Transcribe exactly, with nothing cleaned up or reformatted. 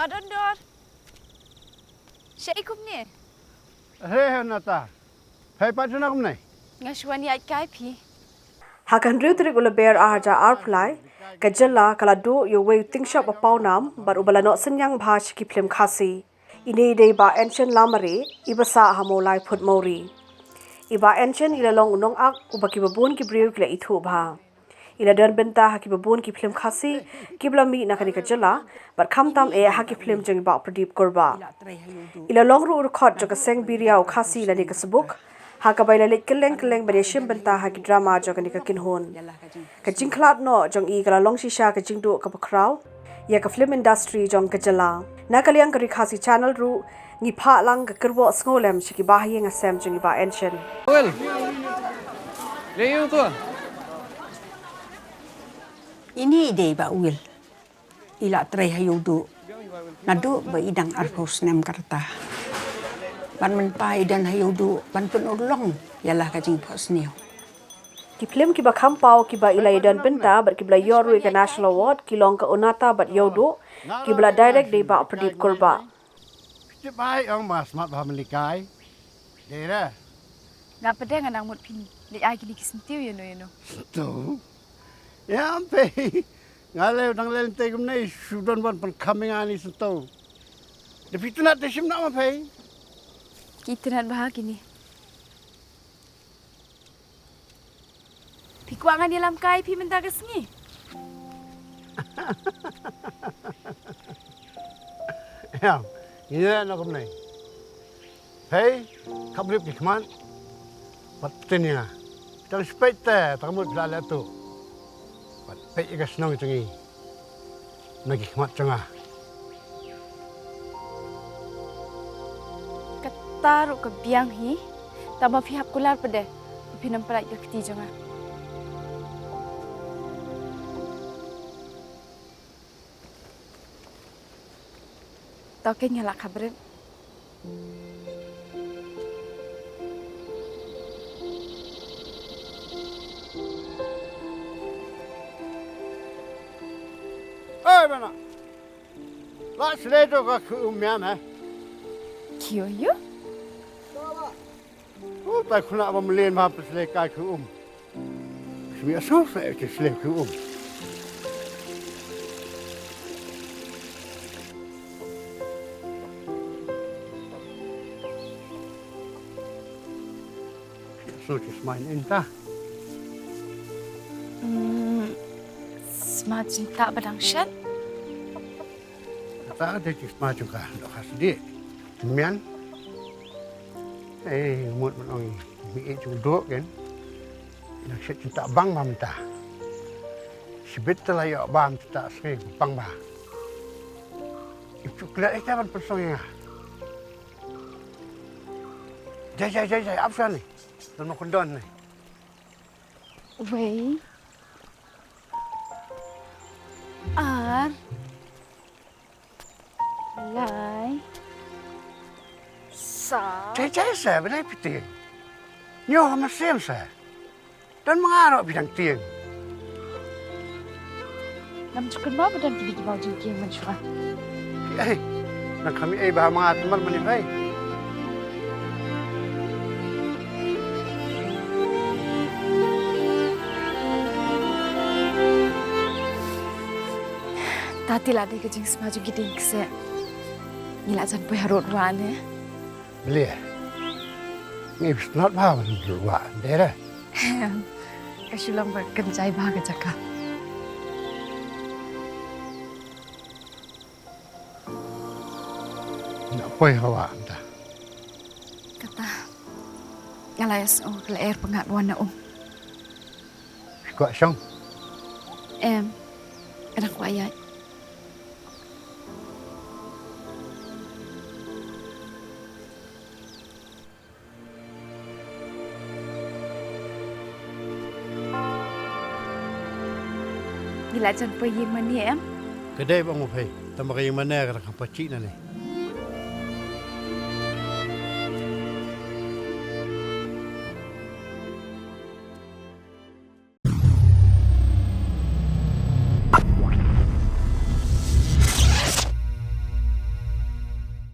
Don dor. Shaei kumne? He he nata. Phai pat juna kumne? Nga shu wan ïaid kai phi. Ha ka hynriew tarik u Lber ar hajar arphew lai, ka jylla ka la duh ïa uwei u tyngshop ba pawnam bad uba la noh synñiang bha sha ki phlim Khasi. Ine i dei i Bah Ensign Lamare, iba sah ha Mawlai Phut Mawri. I Bah Ensign i la long u nongak uba kiba bun ki briew ki la ithuh bha. I la don bynta ha kiba bun ki phlim Khasi kiba la mih na kane ka jylla, bad khamtam eh ha ki phlim jong i Bah Pradip Kurbah. I la long ruh u dkhot jong ka seng Biria u Khasi lane ka Sbuk, ha kaba i la leit kylleng kylleng ban ïashim bynta ha ki drama jong kane ka kynhun. Ka jingkhlad noh jong i ka la long shisha ka jingduh kaba khraw ïa ka film industry jong ka jylla. Na ka liang ka Ri Khasi Channel ruh ngi phah lang ka kyrwoh sngewlem sha ki bahaïing hasem jong i Bah Ensign. Wel. Lei ïa u to. Ine i dei i Bah Wil. I la trei ha Ïewduh naduh ba i dang arphew snem ka rta. Bad mynta i don ha Ïewduh ban pynurlong ïa la ka jingphohsniew. Ki phlim kiba kham paw kiba i la ïadon bynta bad kiba la ïoh ruh ïa ka National Award ki long ka Unata bad Ïewduh, kiba la direct da i Bah Pradip Kurbah. Phi tip ba ong ba smat bha mynta kai. Dei re. Nga pdeng nga nang mut phin leit ai kine ki syntiew ïano ïano. Syntiew? Ïa phi. Nga leh dang leh lynti kumne shu don ban pynkham ïa nga ni syntiew. Da phi tnat da shim na ma phi. Ki tnat bha kine. Phi kwah ngan ïalam kai phi mynta ka sngi? Ïa, ngi ïa na kumne. Hei, khap rip ki khmat. Pat tin ïa. Tang spek te, tang mut la le tu. Pat pek ïa ka snong jong ngi. Na ki khmat jong nga. Kata ruh ka biang hi, tang ba phi hap kular pat de, phin ym pynlait ka kti jong nga. To kein nga la khapbrip. Oi, bana. La sleh to ka khu um mian, eh. Kio yu? Oh, tai khuna ba mlien ba pynsleh kai khu um. Smi asu sa e sleh khu um. Sma jingtah ba dang shet. Kata dei sma jong ka doh ka sdie. Mian. Eh, mut man ong mi e jong doh ken. Nang shet jingtah bang ba mynta. Shibit te la ïoh bam jingtah sngi bang ba. Im shu klet ita ban pynsong ïa nga. Jai, jai, jai, jai, ap shane. Don ma kyndon ne. Wei. Ar. Lai. Saw. Jai, jai, sa, ba dei phi tieng. Nyo ha mynsiem sa. Don ma nga ruh phi dang tieng. Ngam ju kynmaw ba don kine ki baw jingkieng mynshuwa. Ei, nang kham ei ba ha ma nga tymmen mynne phi. Ta te la dei ka jingsma jong ki dieng kseh. Ngi la jan poi harud wah ne. Bele. Ngi bsnot bha ban rud wah, dei re. Ka shu long ba kynjai bha ka jaka. Nga poi ha wah mynta. Kata. Nga la ïohsngew ka lyer pyngngad wan na um. Phi kwah shong? Em. Nga dang kwah ïaid. Ngi la jan poi ïing mane em? Ka dei ba ong u phai, tang ba ka ïing mane ka dang kham pachih na ne.